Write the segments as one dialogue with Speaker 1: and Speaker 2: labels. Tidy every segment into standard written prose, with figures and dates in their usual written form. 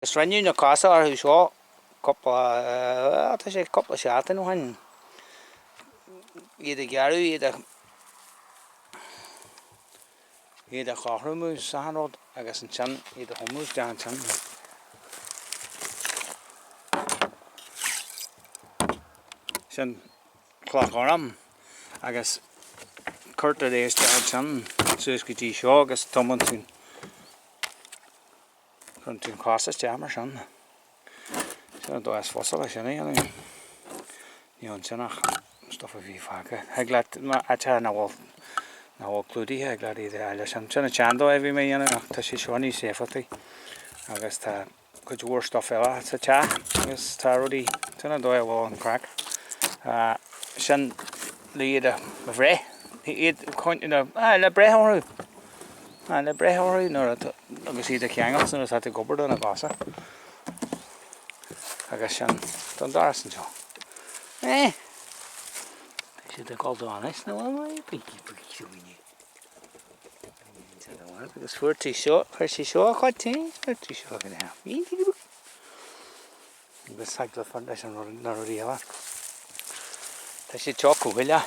Speaker 1: Is rinneadh na cosa orthu seo cúpla, tá sé cúpla seachtain ó shin, iad a ghearradh, iad a, iad a chothromú is achan rud agus ansin iad a thumadh isteach ansin. Sin cloch ghorm agus cuirtear é isteach ansin suas go dtí seo agus tumann tú Cuireann tú an cos isteach mar sin. Sin an dóigh is fusa le sin a dhéanamh. Níl ansin ach stuff a bhí fágtha. Thig leat, áiteacha nach bhfuil, nach bhfuil clúdaithe, thig leat iad a fháil leis sin. Sin an tseandóigh a bhí mé a dhéanamh ach tá sé seo níos éifeachtaí agus tá cuid mhór stuff eile sa teach agus tá rudaí, sin an dóigh a bhfuil an craic. Sin le iad a bhreith, iad le breith orthu. Le breith orthu nuair atá, agus iad a cheangailt nuair atá tú ag obair do na cosa. Agus sin don doras anseo. Eh! Tá siad ag dul do anois nó Agus fuair tú seo, chuir sí seo a chuid féin, fuair tú seo go leith. Agus thig le fad leis an rud, na rudaí eile. Tá siad seo cúthail.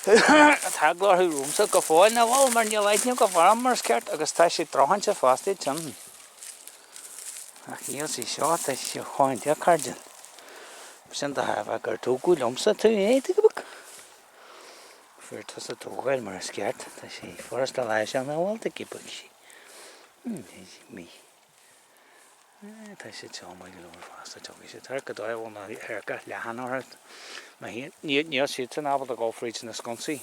Speaker 1: Tá eagla orthu romhamsa go fóill, nach bhfuil, mar níl aithne agam orthu mar is ceart agus tá siad drocháinte fosta iad sin. Ach níl sí seo, tá sí chomh deacair. Sin de thairbhe gur tógadh liomsa tú, eh, tuige Fuair tusa tógáil mar is ceart, tá sí furasta leis an bhfuil, tuige sí. Mí. Tá siad seo maith go leor fosta, tiocfaidh siad thart go dóigh a bhfuil na hairce leathan orthu. Má théann, níl siadsan ábalta dul fríd na sconsaí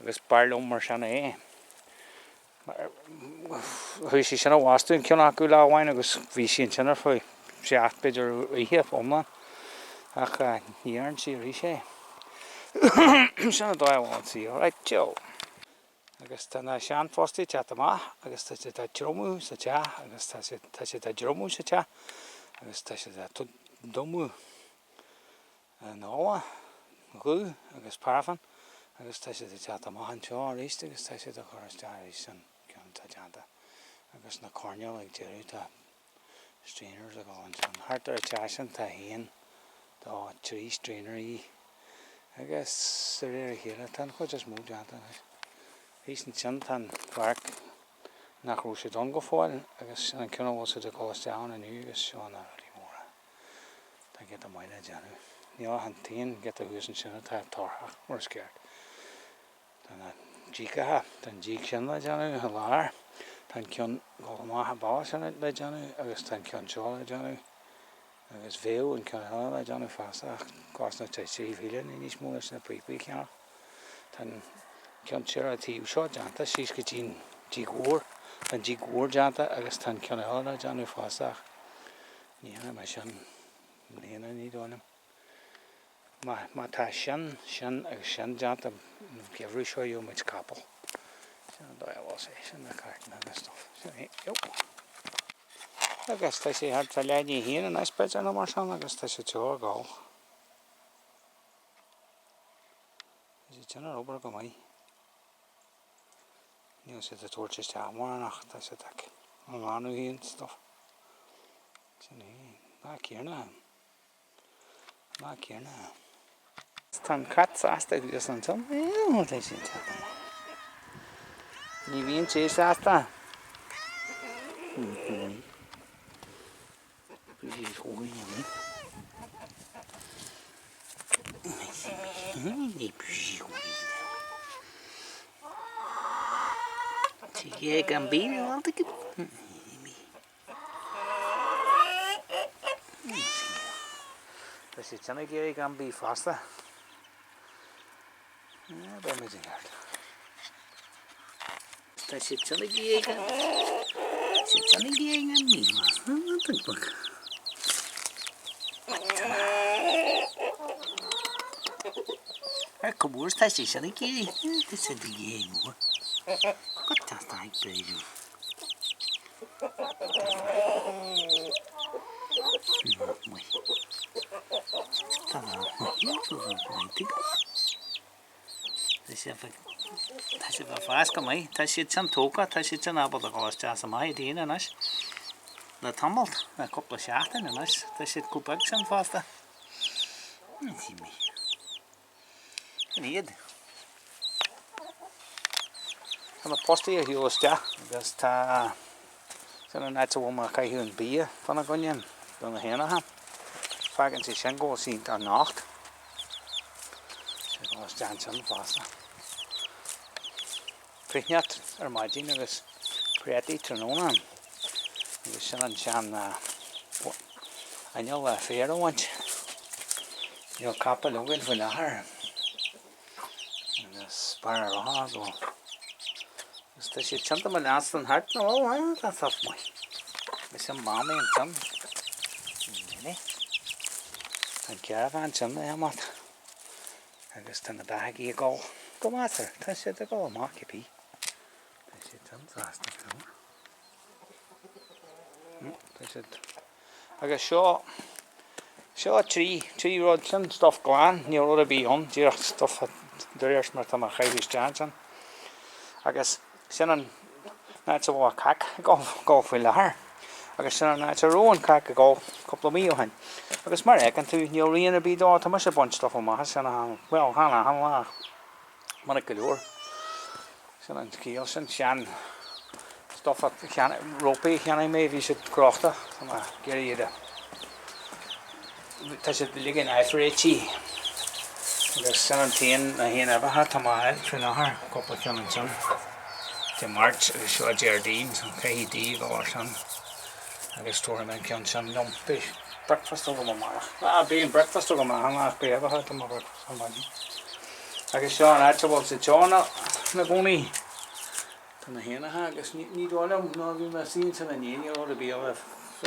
Speaker 1: agus b'fhearr liom mar sin é. Chuaigh sí sin a bhastú an ceann acu lá amháin agus bhí sí ansin ar feadh seacht b'fhéidir oíche iomlán ach ní dhearn sí arís é. Sin an dóigh a bhfuil an saol. Right, Joe. Agus tá na seanphostaí ag teacht amach agus tá siad á dtriomú sa teach agus tá siad, tá siad á dtriomú sa teach agus tá siad á dtumadh in ola dhubh agus paraffin agus tá siad ag teacht amach anseo arís agus tá siad á chur isteach arís san ceann atá déanta agus na coirnéil ag deireadh tá strainers ag dul ansin. Thart ar an teach sin tá haon, dó, trí straineraí agus de réir a chéile tá an chuid is mó déanta anois. Thíos ansin tá an pháirc nach raibh siad ann go fóill agus sin an ceann a bhfuil siad ag dul isteach ann inniu agus seo na rudaí móra. Tá giota maith le déanamh. Níl ach an t-aon ghiota thuas ansin atá torthach mar is ceart. Tá na díogacha, tá an díog sin le déanamh i lár, tá an ceann dul amach an bealach sin le déanamh agus tá an ceann seo le déanamh agus bheadh an ceann eile le déanamh fosta ach cosnaíonn sé 3,000 nó níos mó leis na píopaí a cheannach. Tá an ceann seo ar an taobh seo déanta síos go dtí an díog mhór, tá an díog mhór déanta agus tá an ceann eile le déanamh fosta ach ní dhéanfaidh mé sin i mbliana ní dóigh liom. Má tá sin, sin agus sin déanta an geimhreadh seo gheobhaidh muid capall. Sin an dóigh a bhfuil sé, sin na cartanna agus stuff. Sin é, yep. Agus tá sé thart fá leath i ndiaidh a haon anois b'fhéidir nó mar sin agus tá sé teo ag gabháil. Tá siad sin ar obair go maith. Níl siad ag tabhairt isteach mórán ach tá siad ag glanadh féin stuff. Sin é, lá céanna. Lá céanna. Tá an cat sásta thuas ansin. Tá sé teacht amach. Ní bhíonn sé sásta. Tá siad sin ag iarraidh gan bídh fosta. Beidh muid i gceart. Tá siad sin ag iarraidh gan Tá siad sin ag iarraidh gan bídh fosta. Ar chomh mór is tá siad sin ag iarraidh. Tá siad ag iarraidh mór. Go teastaigh b'fhéidir. Tá siad ag fás go maith. Tá siad sin tógtha, tá siad sin ábalta dul isteach is amach iad féin anois. Le tamall, le cúpla seachtain anois, tá siad chomh beag sin fosta. Sin iad. Tá na postaí ar shiúl isteach agus tá, sin an áit a bhfuil mé ag caitheamh an bia fána gcoinne do na héanacha. Fágann sé sin go bhfuil sé iontach nocht. Sé ag dul isteach ansin fosta. Cruithneacht ar maidin agus préataí tráthnóna agus sin an sean inneall le féar a bhaint. Níl capaill againn faoi láthair agus barra rotha go agus tá siad tionta mo leanstan thart nó ó tá sách maith. Is an mamaí ansin. Tá an cearrbhán ansin le imeacht. Agus tá na beithígh ag gabháil go measartha, tá siad ag dul amach cibé. Tá siad an-sásta go leor. Tá siad. Agus seo, seo trí, trí rud, sin stuff glan, níl rud ar bith ann, díreach stuff de réir mar tá mé a chaitheamh isteach ansin. Agus Sin an áit a bhfuil an cac ag dul faoi láthair. Agus sin an áit a raibh an cac ag dul cúpla mí ó shin. Agus mar a fheiceann tú, níl rian ar bith dó, tá mise ag baint stuff amach as sin achan, bhuel, chan achan lá ach minic go leor. Sin an scéal, sin sean stuff a cheannaigh, rópaí a cheannaigh mé, bhí siad crochta, tá mé ag iarraidh iad a. Tá siad uilig in aimhréití agus sin an t-aon, na haon uibheacha atá mé a fháil faoi láthair, cúpla ceann ansin Dé Máirt agus seo Déardaoin so caithfidh D a dhul ar sin agus tabharfaidh mé an ceann sin liom. Beidh breakfast agam amárach. Ah, bíonn breakfast agam achan lá ach beidh uibheacha do mo bhreakfast ar maidin. Agus seo an áit a bhfuil siad seo ina gcónaí. Tá na héanacha agus ní dóigh liom nuair a bhí mé suí ansin inné níl rud ar bith eile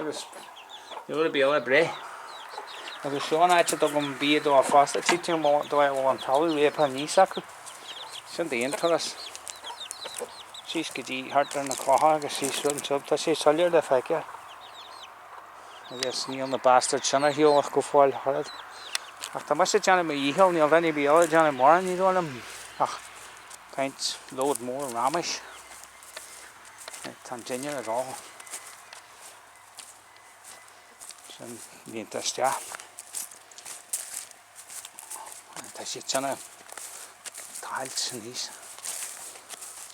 Speaker 1: agus níl rud ar bith eile ag breith. Agus seo an áit a dtugaim bia dóibh fosta, tchí an dóigh a bhfuil an talamh réabtha aníos acu. Sin d'aon turas. Síos go dtí thart ar na clocha agus síos rud anseo, tá sé soiléir le feiceáil. Agus níl na bastards sin ar shiúl ach go fóill, ach oiread. Ach tá mise ag déanamh mo dhícheall, níl duine ar bith eile ag déanamh mórán, ní dóigh liom, ach. Caint lód mór raiméis. Tá an dinnéar ag dul. Sin líonta isteach. Tá siad sin ag tochailt aníos.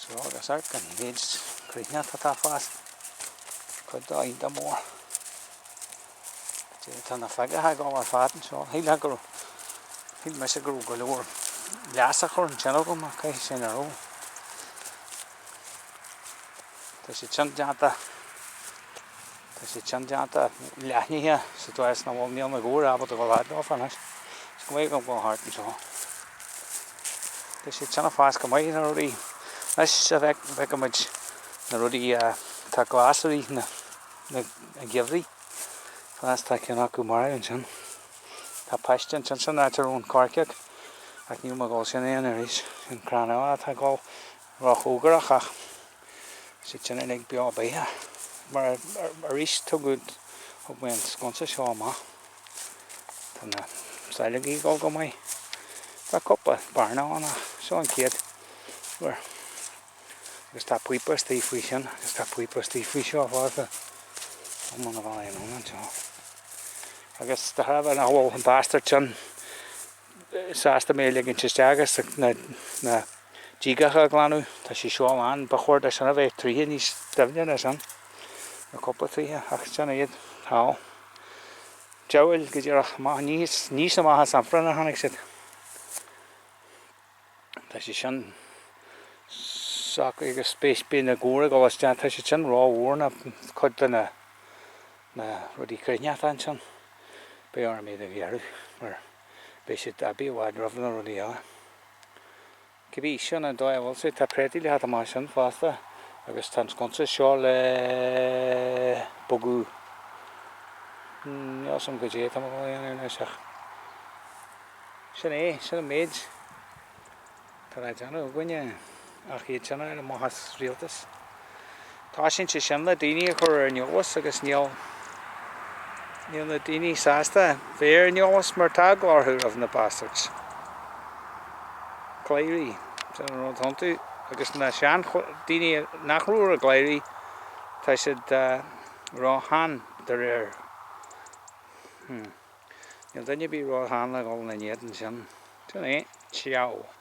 Speaker 1: So agus amharc an méid cruithneacht atá ag fás. Cuid dó iontach mór. Tá na feagacha ag dul ar fad anseo. Shílfeá go raibh, shíl mise go raibh go leor leas á chur ansin agam ach caithfidh sé nach raibh. Tá siad sin déanta, tá siad sin déanta leathnaithe sa dóigh is nach bhfuil, níl na gabhair ábalta dul fhad leofa anois. Is go maith agam dul thart anseo. Tá siad sin ag fás go maith na rudaí. Anois a bhfeicfimid na rudaí atá glas i rith na. an gheimhridh. Fás tá ceann acu marbh ansin. Tá paiste ansin san áit a raibh an coirceog ach níl mé ag dul sin a dhéanamh arís. Sin crann eile atá ag dul róchóngarach ach siad sin uilig beo beatha. Mar arís tugadh thug mé an sconsa seo amach. Tá na saileogaí ag dul go maith. Tá cúpla bearna ann ach seo an chéad uair. Agus tá píopa istigh faoi sin, agus tá píopa istigh faoi seo fosta. Iomlán a bhealaigh anonn anseo. Agus de thairbhe nach bhfuil an bastard sin sásta mé a ligint isteach agus na, na díogacha a ghlanadh, tá sé seo lán, ba chóir dó sin a bheith troithe níos doimhne ná sin, nó cúpla troithe, ach sin iad, thall. Diabhail go díreach, amach, aníos amach as Ifreann a tháinig siad. Tá sé sin socair agus beidh na gabhair ag dul isteach. Tá siad sin rómhór na cuid de na na rudaí cruithneachta ansin. Beidh orm iad a ghearradh mar beidh siad aibí i bhfad roimh na rudaí eile. Cibé, sin an dóigh a bhfuil sé. Tá préataí le theacht amach sin fosta agus tá an sconsa seo le bogadh. Níl 'fhios a'm goidé atá mé ag dul a dhéanamh anois ach. Sin é, sin an méid atá le déanamh againne, ach iad sin a fháil amach as rialtas. Tosaíonn sé sin le daoine a chur ar an eolas agus níl, níl na daoine sásta bheith ar an eolas mar tá eagla orthu roimh na bastards. Cladhairí, sin an rud iontu agus na sean daoine nach raibh ar an gcladhairí, tá siad. Ró-shean de réir. Níl duine ar bith ró-shean le dhul ina éadan sin. Sin é. Ciao.